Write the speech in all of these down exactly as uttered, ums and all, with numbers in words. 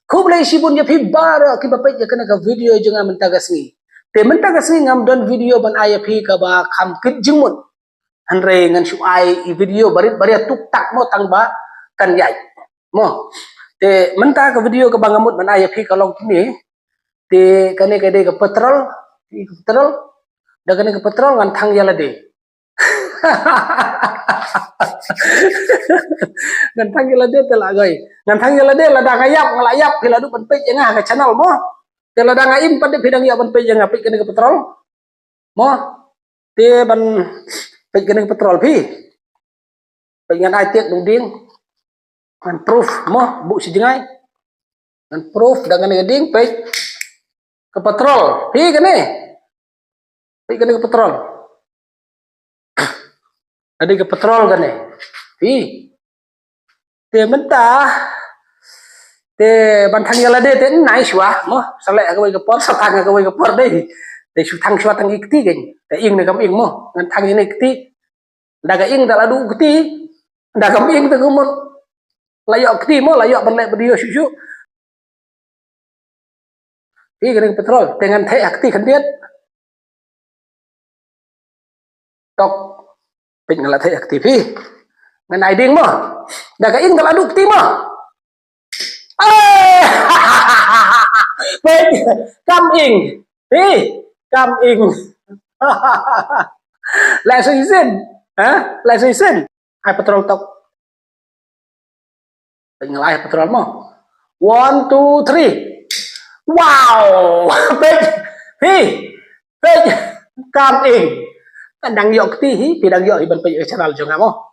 Khublei shibun ïa phi baroh kiba peit ïa kane ka video jong nga mynta ka sngi. Te mynta ka sngi ngam don video ban ai ïa phi kaba kham kit jingmut. Hynrei ngan shu ai i video barit barit tuk tak mo tang ba kan ïaid. Mo. Te mynta ka video kaba nga mut ban ai ïa phi ka long kine. Te kane ka dei ka petrol, ka petrol. Da kane ka petrol ngan thang ïa lade. Ngan thang ïa lade te la goi. Ngan thang ïa lade lada nga ïap, nga la ïap phi la duh ban peit ïa nga ha ka channel mo. Te lada nga im pat de phi dang ïap ban peit ïa nga, peit kane ka petrol. Mo. Te ban peit kane ka petrol phi. Peit ngan ai tiek dungding. Ngan proof mo, buh shi jngai. Ngan proof da kane ka ding, peit. Ka petrol. Phi kane. Peit kane ka petrol. Ade ka petrol kane. Phi. Te mynta. Te ban thang ïa lade te nai shuwa mo. Sa leh ha kawei ka por, sa thang ha kawei ka por dei. Te shu thang shuwa tang i kti kane. Te ing ne kam ing mo. Ngan thang ïa ne kti. Da ka ing da la duh kti. Da kam ing te ka mut. La ïoh kti mo, la ïoh ban leh video shuh shuh. Phi kane ka petrol, te ngan theh ha kti khyndiat. Tok. Peit nga la theh ha kti phi. Ngan ai ding mo. Da ka ing da la duh kti mo. Ai! Peit, kam ing. Phi, kam ing. Leh shisien. Ha? Leh shisien. Ai petrol tok. Peit nga la ai petrol mo. One, two, three. Wow! Peit. Phi. Peit. Kam ing. Kan dang ïoh kti hi, phi dang ïoh hi ban peit ïa ka channel jong nga mo.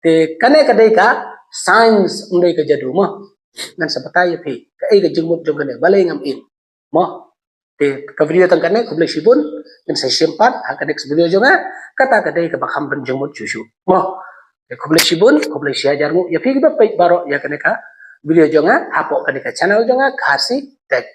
Te kane ka dei ka science, ym dei ka jadu mo. Ngan sa batai ïa phi kaei ka jingmut jong kane, balei ngam ing. Mo. Te ka video tang kane, khublei shibun. Ngin sa shim pat ha ka next video jong nga. Kata ka dei kaba kham pynjingmut shuh shuh. Mo. Te khublei shibun, khublei shi hajar nguh ïa phi kiba peit baroh ïa kane ka video jong nga hapoh kane ka channel jong nga, Khasi Tech.